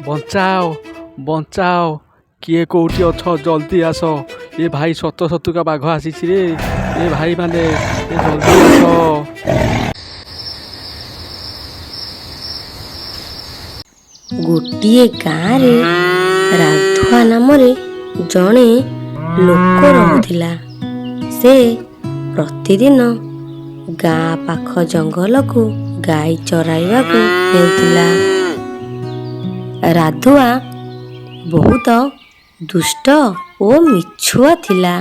ବଞ୍ଚାଅ, ବଞ୍ଚାଅ, କିଏ କେଉଁଠି ଅଛ, ଜଲ୍ଦି ଆସ। ଏ ଭାଇ, ସତ ସତୁକା ବାଘ ଆସିଛି ରେ। ଏ ଭାଇମାନେ, ଏ ଜଲ୍ଦି ଆସ। ଗୋଟିଏ ଗାଁରେ ରାଧୁଆ ନାମରେ ଜଣେ ଲୋକ ରହୁଥିଲା। ସେ ପ୍ରତିଦିନ ଗାଁ ପାଖ ଜଙ୍ଗଲକୁ ଗାଈ ଚରାଇବାକୁ ନେଉଥିଲା। ରାଧୁଆ ବହୁତ ଦୁଷ୍ଟ ଓ ମିଛୁଆ ଥିଲା।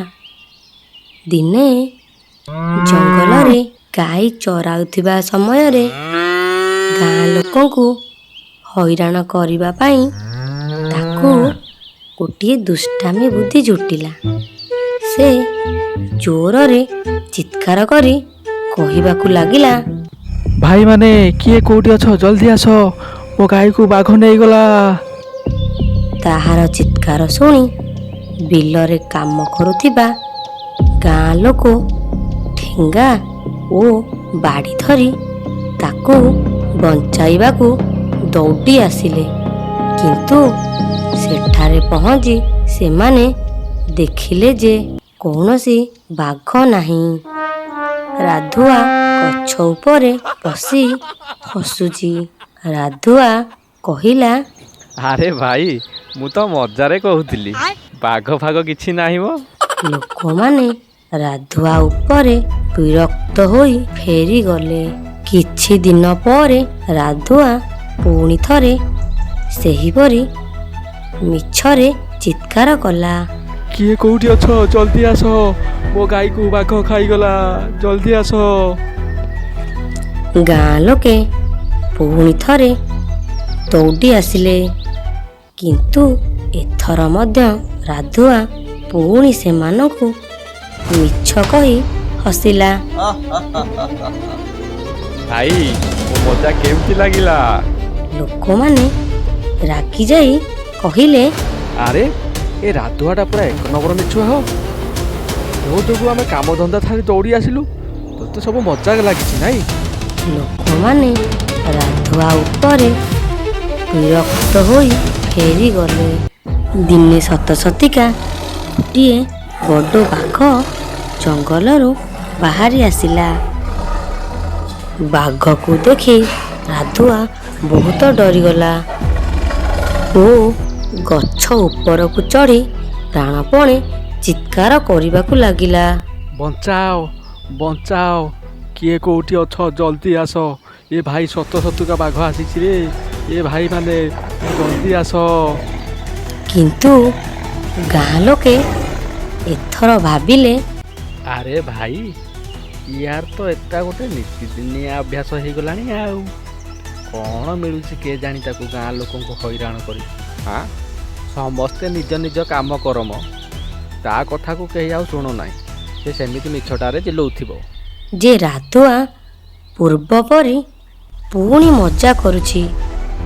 ଦିନେ ଜଙ୍ଗଲରେ ଗାଈ ଚରାଉଥିବା ସମୟରେ ଗାଁ ଲୋକଙ୍କୁ ହଇରାଣ କରିବା ପାଇଁ ତାକୁ ଗୋଟିଏ ଦୁଷ୍ଟାମି ବୁଦ୍ଧି ଜୁଟିଲା। ସେ ଜୋରରେ ଚିତ୍କାର କରି କହିବାକୁ ଲାଗିଲା, ଭାଇମାନେ, କିଏ କେଉଁଠି ଅଛ, ଜଲ୍ଦି ଆସ, ମୋ ଗାଈକୁ ବାଘ ନେଇଗଲା। ତାହାର ଚିତ୍କାର ଶୁଣି ବିଲରେ କାମ କରୁଥିବା ଗାଁ ଲୋକ ଠେଙ୍ଗା ଓ ବାଡ଼ି ଧରି ତାକୁ ବଞ୍ଚାଇବାକୁ ଦୌଡ଼ି ଆସିଲେ। କିନ୍ତୁ ସେଠାରେ ପହଞ୍ଚି ସେମାନେ ଦେଖିଲେ ଯେ କୌଣସି ବାଘ ନାହିଁ। ରାଧୁଆ ଗଛ ଉପରେ ବସି ହସୁଛି। ରାଧୁଆ କହିଲା, ଆରେ ଭାଇ, ମୁଁ ତ ମଜାରେ କହୁଥିଲି, ବାଘ ଫାଘ କିଛି ନାହିଁ ମ। ଲୋକମାନେ ରାଧୁଆ ଉପରେ ବିରକ୍ତ ହୋଇ ଫେରିଗଲେ। କିଛି ଦିନ ପରେ ରାଧୁଆ ପୁଣି ଥରେ ସେହିପରି ମିଛରେ ଚିତ୍କାର କଲା, କିଏ କେଉଁଠି ଅଛ, ଜଲ୍ଦି ଆସ, ମୋ ଗାଈକୁ ବାଘ ଖାଇଗଲା, ଜଲ୍ଦି ଆସ। ଗାଁ ଲୋକେ ପୁଣି ଥରେ ଦୌଡ଼ି ଆସିଲେ। କିନ୍ତୁ ଏଥର ମଧ୍ୟ ରାଧୁଆ ପୁଣି ସେମାନଙ୍କୁ ମିଛ କହି ହସିଲା। ଭାଇ, ମୋ ମଜା କେମିତି ଲାଗିଲା? ଲୋକମାନେ ରାଗିଯାଇ କହିଲେ, ଆରେ, ଏ ରାଧୁଆଟା ପୁରା ଏକ ନମ୍ବର ମିଛୁଆ ହୋ। ତୋ ଯୋଗୁଁ ଆମେ କାମଧନ୍ଦା ଛାଡ଼ି ଦୌଡ଼ି ଆସିଲୁ। ତୋତେ ସବୁ ମଜା ଲାଗିଛି ନାଇଁ? ଲୋକମାନେ ରାଧୁଆ ଉପରେ ବିରକ୍ତ ହୋଇ ଫେରିଗଲେ। ଦିନେ ସତସତିକା ଗୋଟିଏ ବଡ଼ ବାଘ ଜଙ୍ଗଲରୁ ବାହାରି ଆସିଲା। ବାଘକୁ ଦେଖି ରାଧୁଆ ବହୁତ ଡରିଗଲା ଓ ଗଛ ଉପରକୁ ଚଢ଼ି ପ୍ରାଣପଣେ ଚିତ୍କାର କରିବାକୁ ଲାଗିଲା। ବଞ୍ଚାଅ, ବଞ୍ଚାଅ, କିଏ କେଉଁଠି ଅଛ, ଜଲ୍ଦି ଆସ। ଏ ଭାଇ, ସତ ସତୁକା ବାଘ ଆସିଛି ରେ। ଏ ଭାଇମାନେ, ଜଲ୍ଦି ଆସ। କିନ୍ତୁ ଗାଁ ଲୋକେ ଏଥର ଭାବିଲେ, ଆରେ ଭାଇ, ୟାର ତ ଏଟା ଗୋଟେ ନିତିଦିନିଆ ଅଭ୍ୟାସ ହେଇଗଲାଣି। ଆଉ କ'ଣ ମିଳୁଛି କିଏ ଜାଣି ତାକୁ ଗାଁ ଲୋକଙ୍କୁ ହଇରାଣ କରି? ହଁ, ସମସ୍ତେ ନିଜ ନିଜ କାମ କରମ, ତା କଥାକୁ କେହି ଆଉ ଶୁଣୁନାହିଁ। ସେ ସେମିତି ମିଛଟାରେ ଚିଲଉଥିବ ଯେ ରାଧୁଆ ପୂର୍ବ ପରି ପୁଣି ମଜା କରୁଛି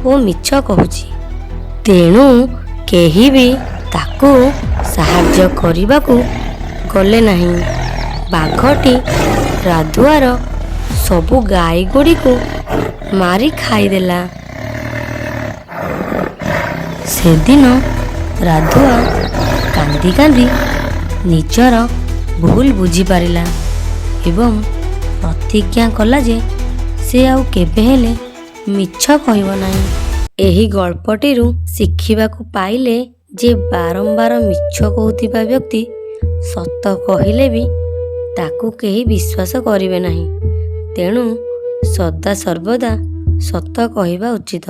ଓ ମିଛ କହୁଛି। ତେଣୁ କେହି ବି ତାକୁ ସାହାଯ୍ୟ କରିବାକୁ ଗଲେ ନାହିଁ। ବାଘଟି ରାଧୁଆର ସବୁ ଗାଈଗୁଡ଼ିକୁ ମାରି ଖାଇଦେଲା। ସେଦିନ ରାଧୁଆ କାନ୍ଦି କାନ୍ଦି ନିଜର ଭୁଲ ବୁଝିପାରିଲା ଏବଂ ପ୍ରତିଜ୍ଞା କଲା ଯେ ସେ ଆଉ କେବେ ହେଲେ ମିଛ କହିବ ନାହିଁ। ଏହି ଗଳ୍ପଟିରୁ ଶିଖିବାକୁ ପାଇଲେ ଯେ ବାରମ୍ବାର ମିଛ କହୁଥିବା ବ୍ୟକ୍ତି ସତ କହିଲେ ବି ତାକୁ କେହି ବିଶ୍ୱାସ କରିବେ ନାହିଁ। ତେଣୁ ସଦା ସର୍ବଦା ସତ କହିବା ଉଚିତ।